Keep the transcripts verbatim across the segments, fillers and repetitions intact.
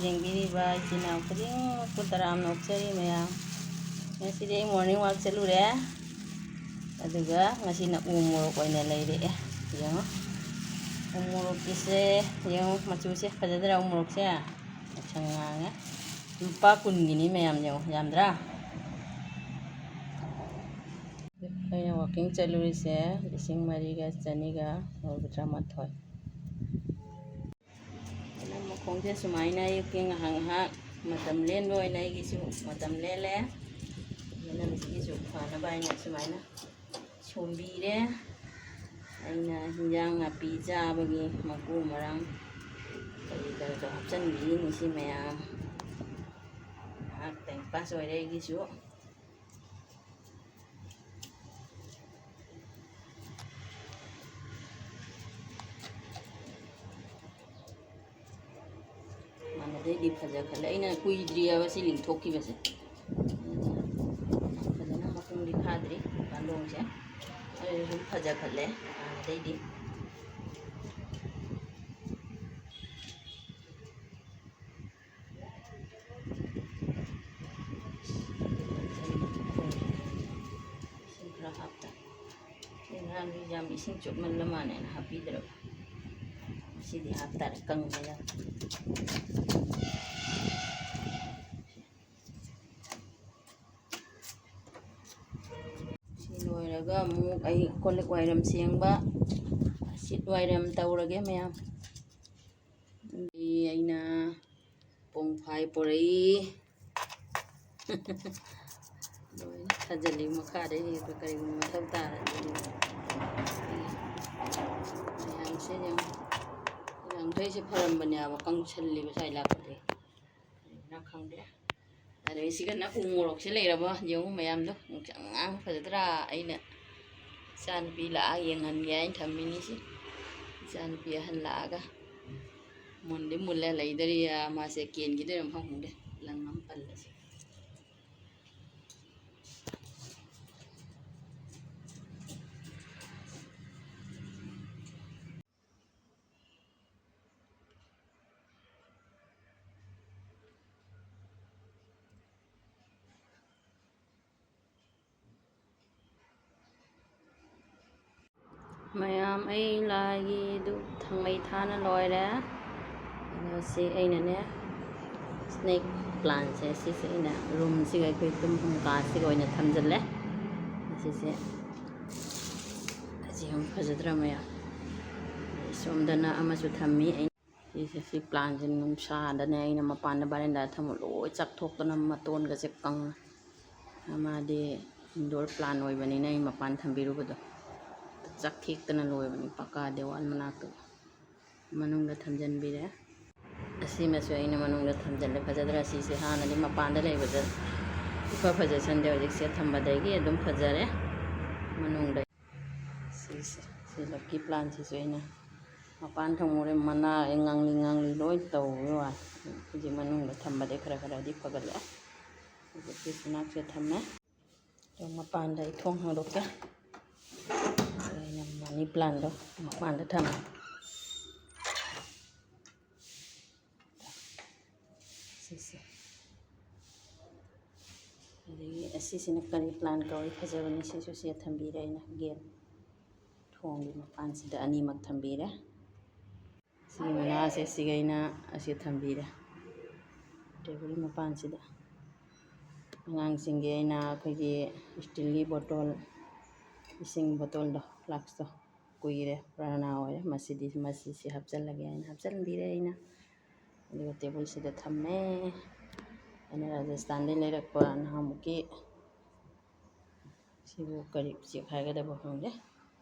ꯌꯦꯡꯕꯤꯔꯤꯕ ꯏꯆꯤꯟ ꯏꯅꯥꯎ ꯈꯨꯗꯤꯡꯃꯛꯄꯨ ꯇꯔꯥꯝꯅ ꯑꯣꯛꯆꯔꯤ ꯃꯌꯥꯝ꯫ ꯉꯁꯤꯗꯤ ꯑꯩ morning walk ꯆꯠꯂꯨꯔꯦ, ꯑꯗꯨꯒ ꯉꯁꯤꯅ ꯎ ꯃꯣꯔꯣꯛ ꯑꯣꯏꯅ ꯂꯩꯔꯛꯑꯦ꯫ ꯌꯦꯡꯉꯣ, ꯎ ꯃꯣꯔꯣꯛꯀꯤꯁꯦ ꯌꯦꯡꯉꯣ, ꯃꯆꯨꯁꯦ ꯐꯖꯗ꯭ꯔꯥ? ꯎ ꯃꯣꯔꯣꯛꯁꯦ ꯉꯥꯡꯁꯪ ꯉꯥꯡꯉꯦ꯫ ꯂꯨꯄꯥ ꯀꯨꯟꯒꯤꯅꯤ ꯃꯌꯥꯝ, ꯌꯦꯡꯉꯣ, ꯌꯥꯝꯗ꯭ꯔꯥ? ꯑꯩꯅ walking ꯆꯠꯂꯨꯔꯤꯁꯦ ꯂꯤꯁꯤꯡ ꯃꯔꯤꯒ ꯆꯅꯤꯒ ꯃꯧꯗ꯭ꯔꯥ ꯃꯥꯊꯣꯏ꯫ ꯑꯗꯨꯅ ꯃꯈꯣꯡꯁꯦ ꯁꯨꯃꯥꯏꯅ ꯑꯌꯨꯛꯀꯤ ꯉꯥꯏꯍꯥꯛ ꯉꯥꯏꯍꯥꯛ ꯃꯇꯝ ꯂꯦꯟꯕ ꯑꯣꯏꯅ ꯑꯩꯒꯤꯁꯨ ꯃꯇꯝ ꯂꯦꯜꯂꯦ꯫ ꯃꯅꯝꯁꯤꯒꯤꯁꯨ ꯐꯅꯕ ꯍꯥꯏꯅ ꯁꯨꯃꯥꯏꯅ ꯁꯣꯝꯕꯤꯔꯦ꯫ ꯑꯩꯅ ꯍꯤꯟꯖꯥꯡ ꯅꯥꯄꯤ ꯆꯥꯕꯒꯤ ꯃꯀꯨ ꯃꯔꯥꯡ ꯀꯔꯤ ꯀꯔꯥꯁꯨ ꯍꯥꯞꯆꯤꯟꯕꯤꯔꯤꯅꯤ ꯁꯤ ꯃꯌꯥꯝ꯫ ꯉꯥꯏꯍꯥꯛ time pass ꯑꯣꯏꯔꯦ ꯑꯩꯒꯤꯁꯨ꯫ ꯍꯥꯟꯅꯗꯩꯗꯤ ꯐꯖꯈꯠꯂꯦ꯫ ꯑꯩꯅ ꯀꯨꯏꯗ꯭ꯔꯤꯑꯕ ꯁꯤ ꯂꯤꯡꯊꯣꯛꯈꯤꯕꯁꯦ꯫ ꯐꯖꯅ ꯃꯄꯨꯡꯗꯤ ꯐꯥꯗ꯭ꯔꯤ ꯀꯥꯟꯗꯣꯡꯁꯦ꯫ ꯑꯗꯨꯁꯨ ꯁꯨꯝ ꯐꯖꯈꯠꯂꯦ ꯍꯥꯟꯅꯗꯩꯗꯤ꯫ ꯏꯁꯤꯡ ꯈꯔ ꯍꯥꯞꯇ꯫ ꯑꯩ ꯉꯔꯥꯡꯗꯤ ꯌꯥꯝ ꯏꯁꯤꯡ ꯆꯣꯠꯃꯜꯂ ꯃꯥꯜꯂꯦꯅ ꯍꯥꯞꯄꯤꯗ꯭ꯔꯕ꯫ ꯉꯁꯤꯗꯤ ꯍꯥꯞꯇꯥꯔꯦ, ꯀꯪꯕ ꯌꯥꯝ꯫ ꯁꯤ ꯂꯣꯏꯔꯒ ꯑꯃꯨꯛ ꯑꯩ ꯀꯣꯜ ꯂꯤꯛ ꯋꯥꯏꯔꯝ ꯁꯦꯡꯕ, ꯁꯤꯠ ꯋꯥꯏꯔꯝ ꯇꯧꯔꯒꯦ ꯃꯌꯥꯝ꯫ ꯑꯗꯨꯗꯤ ꯑꯩꯅ ꯄꯣꯡꯐꯥꯏ ꯄꯨꯔꯛꯏ꯫ ꯂꯣꯏꯅ ꯊꯥꯖꯤꯜꯂꯤ ꯃꯈꯥꯗ, ꯍꯦꯛꯇ ꯀꯔꯤꯒꯨꯝꯕ ꯃꯊꯧ ꯇꯥꯔꯗꯤ꯫ ꯃꯌꯥꯝꯁꯦ ꯌꯦꯡꯉꯨ꯫ ꯌꯥꯡꯈꯩꯁꯦ ꯐꯔꯝꯕꯅꯦꯕ, ꯀꯪꯁꯜꯂꯤꯕ ꯁ꯭ꯋꯥꯏ ꯂꯥꯛꯄꯗꯒꯤ꯫ ꯀꯔꯤꯒꯤꯅꯣ ꯈꯪꯗꯦ꯫ ꯑꯗꯩ ꯁꯤꯒꯅ ꯎ ꯃꯣꯔꯣꯛꯁꯦ ꯂꯩꯔꯕ ꯌꯦꯡꯉꯨ ꯃꯌꯥꯝꯗꯣ꯫ ꯉꯥꯡꯁꯪ ꯉꯥꯡ ꯐꯖꯗ꯭ꯔꯥ? ꯑꯩꯅ ꯏꯆꯥꯅꯨꯄꯤ ꯂꯥꯛꯑ ꯌꯦꯡꯍꯟꯒꯦ ꯍꯥꯏꯅ ꯊꯝꯃꯤꯅꯤ ꯁꯤ꯫ ꯏꯆꯥꯅꯨꯄꯤ ꯑꯍꯟ ꯂꯥꯛꯑꯒ꯫ ꯃꯨꯟꯗꯤ ꯃꯨꯜꯂꯦ, ꯂꯩꯗꯣꯔꯤ, ꯃꯥꯁꯦ ꯀꯦꯟꯈꯤꯗꯣꯏꯔ ꯃꯐꯝ ꯈꯪꯗꯦ꯫ ꯂꯪ ꯑꯃ ꯄꯜꯂꯁꯤ꯫ ꯃꯌꯥꯝ, ꯑꯩ ꯂꯥꯏꯒꯤ ꯙꯨꯞ ꯊꯥꯡꯃꯩ ꯊꯥꯅ ꯂꯣꯏꯔꯦ꯫ ꯑꯗꯣ ꯁꯤ ꯑꯩꯅꯅꯦ, ꯁ꯭ꯅꯦꯛ ꯄ꯭ꯂꯥꯟꯁꯦ, ꯁꯤꯁꯦ ꯑꯩꯅ ꯔꯨꯝꯁꯤꯒ, ꯑꯩꯈꯣꯏ ꯇꯨꯝꯐꯝ ꯀꯥꯁꯤꯒ ꯑꯣꯏꯅ ꯊꯝꯖꯤꯜꯂꯦ꯫ ꯑꯁꯤꯁꯦ, ꯑꯁꯤ ꯌꯥꯝ ꯐꯖꯗ꯭ꯔꯥ ꯃꯌꯥꯝ? ꯁꯣꯝꯗꯅ ꯑꯃꯁꯨ ꯊꯝꯃꯤ꯫ ꯑꯩ ꯁꯤꯁꯦ, ꯁꯤ ꯄ꯭ꯂꯥꯟꯁꯦ ꯅꯨꯡꯁꯥꯗꯅꯦ ꯑꯩꯅ ꯃꯄꯥꯟꯗ ꯕꯥꯔꯦꯟꯗꯥꯗ ꯊꯝꯃ ꯂꯣꯏ ꯆꯥꯛꯊꯣꯛꯇꯅ ꯃꯇꯣꯟꯒꯁꯦ ꯀꯪꯉꯦ꯫ ꯃꯥꯗꯤ ꯏꯟꯗꯣꯔ ꯄ꯭ꯂꯥꯟ ꯑꯣꯏꯕꯅꯤꯅ ꯑꯩ ꯃꯄꯥꯟ ꯊꯝꯕꯤꯔꯨꯕꯗꯣ ꯆꯥꯛꯊꯦꯛꯇꯅ ꯂꯣꯏꯕꯅꯤ ꯄꯀꯥ ꯗꯦꯋꯥꯜ ꯃꯅꯥꯛꯇ꯫ ꯃꯅꯨꯡꯗ ꯊꯝꯖꯤꯟꯕꯤꯔꯦ꯫ ꯑꯁꯤꯃꯁꯨ ꯑꯩꯅ ꯃꯅꯨꯡꯗ ꯊꯝꯖꯤꯜꯂꯦ꯫ ꯐꯖꯗ꯭ꯔꯥ? ꯁꯤꯁꯦ ꯍꯥꯟꯅꯗꯤ ꯃꯄꯥꯟꯗ ꯂꯩꯕꯗ ꯏꯐ ꯐꯖꯁꯟꯗꯦ, ꯍꯧꯖꯤꯛꯁꯦ ꯊꯝꯕꯗꯒꯤ ꯑꯗꯨꯝ ꯐꯖꯔꯦ꯫ ꯃꯅꯨꯡꯗ ꯁꯤꯁꯦ, ꯁꯤ ꯂꯛꯀꯤ ꯄ꯭ꯂꯥꯟꯁꯤꯁꯨ ꯑꯩꯅ ꯃꯄꯥꯟ ꯊꯝꯃꯨꯔꯦ, ꯃꯅꯥ ꯉꯥꯡꯂꯤ ꯉꯥꯡꯂꯤ ꯂꯣꯏ ꯇꯧꯕꯒꯤ ꯋꯥꯅꯤ꯫ ꯍꯧꯖꯤꯛ ꯃꯅꯨꯡꯗ ꯊꯝꯕꯗꯩ ꯈꯔ ꯈꯔꯗꯤ ꯐꯒꯠꯂꯛꯑꯦ꯫ ꯍꯧꯖꯤꯛꯇꯤ ꯁꯨꯅꯥꯛꯁꯦ ꯊꯝꯃꯦ꯫ ꯑꯗꯣ ꯃꯄꯥꯟꯗ ꯑꯩ ꯊꯣꯡ ꯍꯥꯡꯗꯣꯛꯀꯦ꯫ ꯑꯩꯅ ꯃꯅꯤ ꯄ꯭ꯂꯥꯟꯗꯣ ꯃꯄꯥꯟꯗ ꯊꯝꯃꯦ꯫ ꯁꯤꯁꯦ꯫ ꯑꯗꯒꯤ ꯑꯁꯤꯁꯤꯅ ꯀꯔꯤ ꯄ꯭ꯂꯥꯟ ꯀꯧꯏ? ꯐꯖꯕꯅꯤ꯫ ꯁꯤꯁꯨ ꯁꯤ ꯊꯝꯕꯤꯔꯦ ꯑꯩꯅ, ꯒꯦꯠ ꯊꯣꯡꯒꯤ ꯃꯄꯥꯟꯁꯤꯗ ꯑꯅꯤꯃꯛ ꯊꯝꯕꯤꯔꯦ꯫ ꯁꯤꯒꯤ ꯃꯅꯥꯁꯦ, ꯁꯤꯒ ꯑꯩꯅ ꯑꯁꯤ ꯊꯝꯕꯤꯔꯦ ꯇꯦꯕꯜ ꯃꯄꯥꯟꯁꯤꯗ꯫ ꯑꯉꯥꯡꯁꯤꯡꯒꯤ ꯑꯩꯅ ꯑꯩꯈꯣꯏꯒꯤ ꯏꯁꯇꯤꯜꯒꯤ ꯕꯣꯇꯜ, ꯏꯁꯤꯡ ꯕꯣꯇꯜꯗꯣ, ꯐ꯭ꯂꯥꯛꯁꯇꯣ, ꯀꯨꯏꯔꯦ, ꯄꯨꯔꯥꯅꯥ ꯑꯣꯏꯔꯦ꯫ ꯃꯁꯤꯗꯤ, ꯃꯁꯤꯁꯤ ꯍꯥꯞꯆꯤꯜꯂꯒꯦ ꯍꯥꯏꯅ ꯍꯥꯞꯆꯤꯟꯕꯤꯔꯦ ꯑꯩꯅ꯫ ꯑꯗꯨꯒ ꯇꯦꯕꯜꯁꯤꯗ ꯊꯝꯃꯦ꯫ ꯑꯩꯅ ꯔꯥꯖꯁꯊꯥꯟꯗꯒꯤ ꯂꯩꯔꯛꯄ ꯅꯍꯥꯟꯃꯨꯛꯀꯤ, ꯁꯤꯕꯨ ꯀꯔꯤ ꯎꯆꯦꯛ ꯍꯥꯏꯒꯗꯕ ꯈꯪꯗꯦ꯫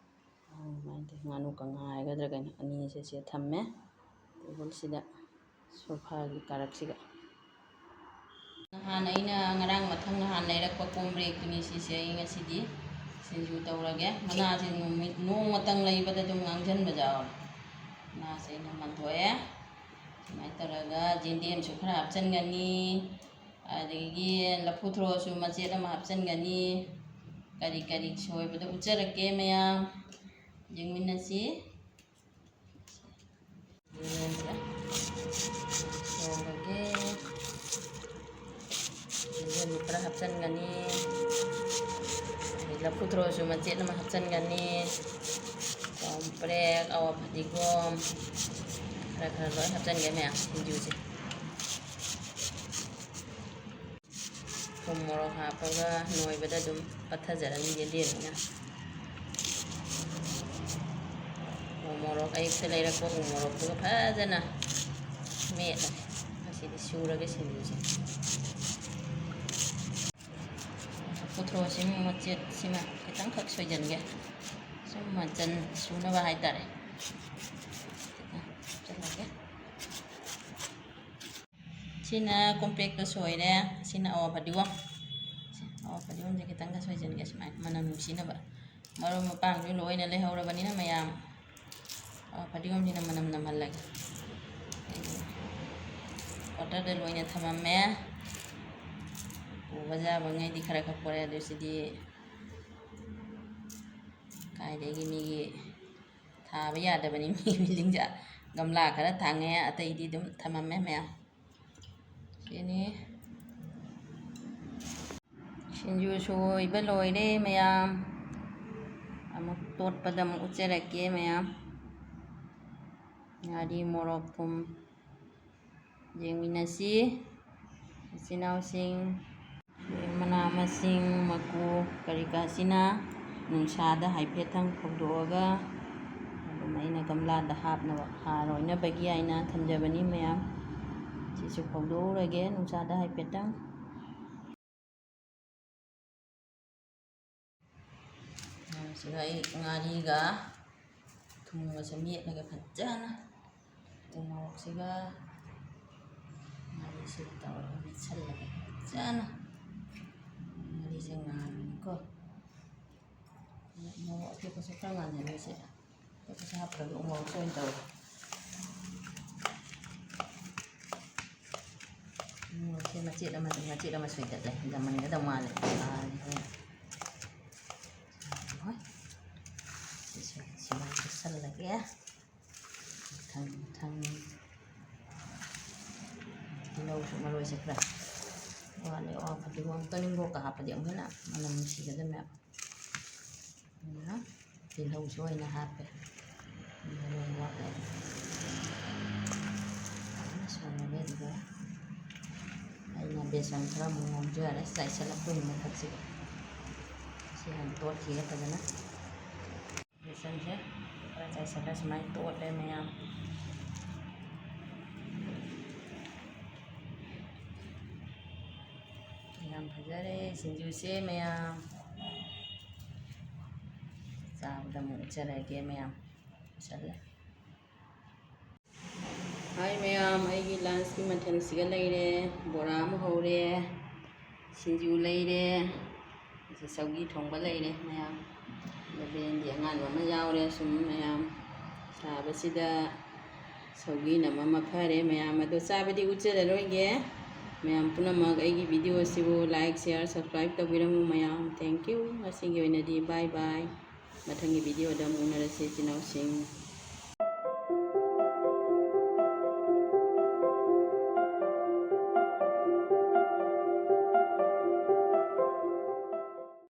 ꯑꯗꯨꯃꯥꯏꯅ ꯇꯧꯋꯤ꯫ ꯉꯥꯅꯨ ꯀꯪꯉꯥ ꯍꯥꯏꯒꯗ꯭ꯔꯥ ꯀꯩꯅꯣ, ꯑꯅꯤꯁꯦ ꯁꯤꯗ ꯊꯝꯃꯦ ꯇꯦꯕꯜꯁꯤꯗ꯫ ꯁꯣꯐꯥꯒꯤ ꯀꯥꯔꯛꯁꯤꯒ꯫ ꯅꯍꯥꯟ ꯑꯩꯅ ꯉꯔꯥꯡ ꯃꯊꯪ ꯅꯍꯥꯟ ꯂꯩꯔꯛꯄ ꯀꯣꯝꯕ꯭ꯔꯦꯛꯇꯨꯅꯤ ꯁꯤꯁꯦ꯫ ꯑꯩ ꯉꯁꯤꯗꯤ ꯁꯤꯡꯖꯨ ꯇꯧꯔꯒꯦ꯫ ꯃꯅꯥꯁꯦ ꯅꯨꯃꯤꯠ ꯅꯣꯡꯃꯇꯪ ꯂꯩꯕꯗ ꯑꯗꯨꯝ ꯉꯥꯡꯁꯤꯟꯕ ꯌꯥꯎꯔꯦ꯫ ꯃꯅꯥꯁꯦ ꯑꯩꯅ ꯃꯟꯊꯣꯛꯑꯦ꯫ ꯁꯨꯃꯥꯏꯅ ꯇꯧꯔꯒ ꯌꯦꯟꯗꯦꯝꯁꯨ ꯈꯔ ꯍꯥꯞꯆꯤꯟꯒꯅꯤ, ꯑꯗꯒꯤ ꯂꯐꯨ ꯊꯔꯣꯁꯨ ꯃꯆꯦꯠ ꯑꯃ ꯍꯥꯞꯆꯤꯟꯒꯅꯤ꯫ ꯀꯔꯤ ꯀꯔꯤ ꯁꯣꯏꯕꯗꯣ ꯎꯠꯆꯔꯛꯀꯦ ꯃꯌꯥꯝ, ꯌꯦꯡꯃꯤꯟꯅꯁꯤ꯫ ꯌꯦꯟꯁꯦ ꯊꯣꯡꯉꯒꯦ꯫ ꯌꯦꯟ ꯈꯔ ꯍꯥꯞꯆꯤꯟꯒꯅꯤ꯫ ꯑꯗꯩ ꯂꯐꯨ ꯊꯔꯣꯁꯨ ꯃꯆꯦꯠ ꯑꯃ ꯍꯥꯞꯆꯤꯟꯒꯅꯤ꯫ ꯕ꯭ꯔꯦꯛ, ꯑꯋꯥ ꯐꯗꯤꯒꯣꯝ, ꯈꯔ ꯈꯔ ꯂꯣꯏ ꯍꯥꯞꯆꯤꯟꯒꯦ ꯃꯌꯥꯝ ꯁꯤꯡꯖꯨꯁꯦ꯫ ꯊꯨꯝ ꯃꯣꯔꯣꯛ ꯍꯥꯞꯄꯒ ꯅꯣꯏꯕꯗ ꯑꯗꯨꯝ ꯄꯠꯊꯖꯔꯅꯤ ꯌꯦꯟꯗꯦꯝꯅꯤꯅ꯫ ꯎ ꯃꯣꯔꯣꯛ, ꯑꯌꯨꯛꯇ ꯂꯩꯔꯛꯄ ꯎ ꯃꯣꯔꯣꯛꯇꯨꯒ ꯐꯖꯅ ꯃꯦꯠꯂꯒꯦ꯫ ꯉꯁꯤꯗꯤ ꯁꯨꯔꯒꯦ ꯁꯤꯡꯖꯨꯁꯦ꯫ ꯀꯣꯊ꯭ꯔꯣꯁꯤꯃ ꯃꯆꯦꯠꯁꯤꯃ ꯈꯤꯇꯪꯈꯛ ꯁꯣꯏꯖꯟꯒꯦ꯫ ꯁꯨꯝ ꯃꯆꯟ ꯁꯨꯅꯕ ꯍꯥꯏꯇꯥꯔꯦ꯫ ꯈꯤꯇꯪ ꯍꯥꯞꯆꯜꯂꯒꯦ꯫ ꯁꯤꯅ ꯀꯣꯝꯄ꯭ꯔꯦꯛꯇꯣ ꯁꯣꯏꯔꯦ꯫ ꯁꯤꯅ ꯑꯋꯥ ꯐꯗꯤꯒꯣꯝ꯫ ꯁꯤ ꯑꯋꯥ ꯐꯗꯤꯒꯣꯝꯁꯦ ꯈꯤꯇꯪꯒ ꯁꯣꯏꯖꯟꯒꯦ ꯁꯨꯃꯥꯏꯅ ꯃꯅꯝ ꯅꯨꯡꯁꯤꯅꯕ꯫ ꯃꯔꯣꯏ ꯃꯄꯥꯡꯁꯨ ꯂꯣꯏꯅ ꯂꯩꯍꯧꯔꯕꯅꯤꯅ ꯃꯌꯥꯝ꯫ ꯑꯋꯥ ꯐꯗꯤꯒꯣꯝꯁꯤꯅ ꯃꯅꯝ ꯅꯝꯍꯜꯂꯒꯦ꯫ ꯑꯩ quarter ꯗ ꯂꯣꯏꯅ ꯊꯝꯃꯝꯃꯦ꯫ ꯄꯨꯕ ꯌꯥꯕꯉꯩꯗꯤ ꯈꯔ ꯈꯛ ꯄꯣꯔꯛꯑꯦ꯫ ꯑꯗꯨ ꯁꯤꯗꯤ ꯀꯥꯏꯗꯒꯤ ꯃꯤꯒꯤ ꯊꯥꯕ ꯌꯥꯗꯕꯅꯤ꯫ ꯃꯤ building ꯁꯦ ꯒꯝꯂꯥ ꯈꯔ ꯊꯥꯡꯉꯦ, ꯑꯇꯩꯗꯤ ꯑꯗꯨꯝ ꯊꯝꯃꯝꯃꯦ ꯃꯌꯥꯝ꯫ ꯁꯤꯅꯤ꯫ ꯁꯤꯡꯖꯨ ꯁꯣꯏꯕ ꯂꯣꯏꯔꯦ ꯃꯌꯥꯝ꯫ ꯑꯃꯨꯛ ꯇꯣꯠꯄꯗ ꯑꯃꯨꯛ ꯎꯠꯆꯔꯛꯀꯦ ꯃꯌꯥꯝ꯫ ꯉꯥꯔꯤ, ꯃꯣꯔꯣꯛ, ꯊꯨꯝ, ꯌꯦꯡꯃꯤꯟꯅꯁꯤ ꯏꯆꯤꯟ ꯏꯅꯥꯎꯁꯤꯡ꯫ ꯃꯅꯥ ꯃꯁꯤꯡ ꯃꯀꯨ ꯀꯔꯤ ꯀꯔꯥꯁꯤꯅ ꯅꯨꯡꯁꯥꯗ ꯍꯥꯏꯐꯦꯠꯇꯪ ꯐꯧꯗꯣꯛꯑꯒ ꯑꯗꯨꯝ ꯑꯩꯅ ꯒꯝꯂꯥꯗ ꯍꯥꯞꯅꯕ, ꯍꯥꯔ ꯑꯣꯏꯅꯕꯒꯤ ꯍꯥꯏꯅ ꯊꯝꯖꯕꯅꯤ ꯃꯌꯥꯝ꯫ ꯁꯤꯁꯨ ꯐꯧꯗꯣꯛꯎꯔꯒꯦ ꯅꯨꯡꯁꯥꯗ ꯍꯥꯏꯐꯦꯠꯇꯪ꯫ ꯁꯤꯗ ꯑꯩ ꯉꯥꯔꯤꯒ ꯊꯨꯝꯒꯁꯦ ꯃꯦꯠꯂꯒ ꯐꯖꯅ, ꯎ ꯃꯣꯔꯣꯛꯁꯤꯒ ꯉꯥꯔꯤꯁꯤꯒ ꯇꯧꯔꯒ ꯃꯦꯠꯁꯜꯂꯒ ꯐꯖꯅ, ꯉꯥꯔꯤꯁꯦ ꯉꯥꯟꯕꯅꯤꯀꯣ꯫ ꯃꯣꯔꯣꯛ ꯑꯇꯦꯛꯄꯁꯨ ꯈꯔ ꯉꯥꯟꯍꯜꯂꯁꯦ꯫ ꯑꯇꯣꯞꯄꯁꯨ ꯍꯥꯞꯄ꯭ꯔꯒ ꯎ ꯃꯣꯔꯣꯛꯁꯦ ꯑꯣꯏꯅ ꯇꯧꯔꯦ꯫ ꯎ ꯃꯣꯔꯣꯛꯁꯦ ꯃꯆꯦꯠ ꯑꯃ, ꯃꯆꯦꯠ ꯑꯃ ꯁꯣꯏꯗꯠꯂꯦ, ꯌꯥꯝꯃꯟꯒꯗꯧ ꯃꯥꯜꯂꯦ꯫ ꯑꯥ, ꯍꯣꯏ꯫ ꯁꯤꯁꯨ ꯁꯨꯃꯥꯏꯅ ꯇꯛꯁꯜꯂꯒꯦ꯫ ꯃꯊꯪ ꯃꯊꯪ ꯇꯤꯜꯍꯧꯁꯨ, ꯃꯔꯣꯏꯁꯦ ꯈꯔ ꯋꯥꯠꯂꯦ꯫ ꯑꯣ, ꯐꯗꯤꯒꯣꯝ, ꯇꯣꯅꯤꯡꯈꯣꯛꯀ ꯍꯥꯞꯄꯗꯤ ꯑꯃꯨꯛ ꯍꯦꯟꯅ ꯃꯅꯝ ꯅꯨꯡꯁꯤꯒꯗꯕꯅꯦ꯫ ꯑꯗꯨꯅ ꯇꯤꯜꯍꯧꯁꯨ ꯑꯣꯏꯅ ꯍꯥꯞꯄꯦ꯫ ꯃꯔꯣꯏ ꯋꯥꯠꯂꯦ꯫ ꯐꯖꯅ ꯁꯣꯏꯔꯒꯦ꯫ ꯑꯗꯨꯒ ꯑꯩꯅ ꯕꯦꯁꯟ ꯈꯔ ꯑꯃꯨꯛ ꯉꯧꯖꯔꯦ, ꯆꯥꯏꯁꯤꯜꯂꯛꯇꯣꯏꯅꯤ ꯃꯊꯛꯁꯤꯗ꯫ ꯁꯤ ꯍꯥꯟꯅ ꯇꯣꯠꯈꯤꯒꯦ ꯐꯖꯅ꯫ ꯕꯦꯁꯟꯁꯦ ꯈꯔ ꯆꯥꯏꯁꯤꯜꯂ ꯁꯨꯃꯥꯏꯅ ꯇꯣꯠꯂꯦ ꯃꯌꯥꯝ꯫ ꯌꯥꯝ ꯐꯖꯔꯦ ꯁꯤꯡꯖꯨꯁꯦ ꯃꯌꯥꯝ꯫ ꯆꯥꯕꯗ ꯑꯃꯨꯛ ꯎꯠꯆꯔꯒꯦ ꯃꯌꯥꯝ꯫ ꯂꯣꯏꯁꯜꯂꯦ꯫ ꯍꯥꯏ ꯃꯌꯥꯝ, ꯑꯩꯒꯤ lunchꯀꯤ ꯃꯊꯦꯜꯁꯤꯒ ꯂꯩꯔꯦ꯫ ꯕꯣꯔꯥ ꯑꯃ ꯍꯧꯔꯦ, ꯁꯤꯡꯖꯨ ꯂꯩꯔꯦ, ꯑꯁꯤ ꯁꯧꯒꯤ ꯊꯣꯡꯕ ꯂꯩꯔꯦ ꯃꯌꯥꯝ꯫ ꯑꯗ ꯕꯦꯟꯗꯤ ꯑꯉꯥꯟꯕ ꯑꯃ ꯌꯥꯎꯔꯦ꯫ ꯁꯨꯝ ꯃꯌꯥꯝ ꯁꯥꯕꯁꯤꯗ ꯁꯧꯒꯤꯅ ꯑꯃ ꯐꯔꯦ ꯃꯌꯥꯝ꯫ ꯑꯗꯣ ꯆꯥꯕꯗꯤ ꯎꯠꯆꯔꯔꯣꯏꯒꯦ꯫ ꯃꯌꯥꯝ ꯄꯨꯝꯅꯃꯛ ꯑꯩꯒꯤ video ꯑꯁꯤꯕꯨ like, share, subscribe ꯇꯧꯕꯤꯔꯝꯃꯨ ꯃꯌꯥꯝ꯫ Thank you꯫ ꯉꯁꯤꯒꯤ ꯑꯣꯏꯅꯗꯤ bye bye꯫ ꯃꯊꯪꯒꯤ videoꯗ ꯑꯃꯨꯛ ꯎꯅꯔꯁꯤ ꯏꯆꯤꯟ ꯏꯅꯥꯎꯁꯤꯡ꯫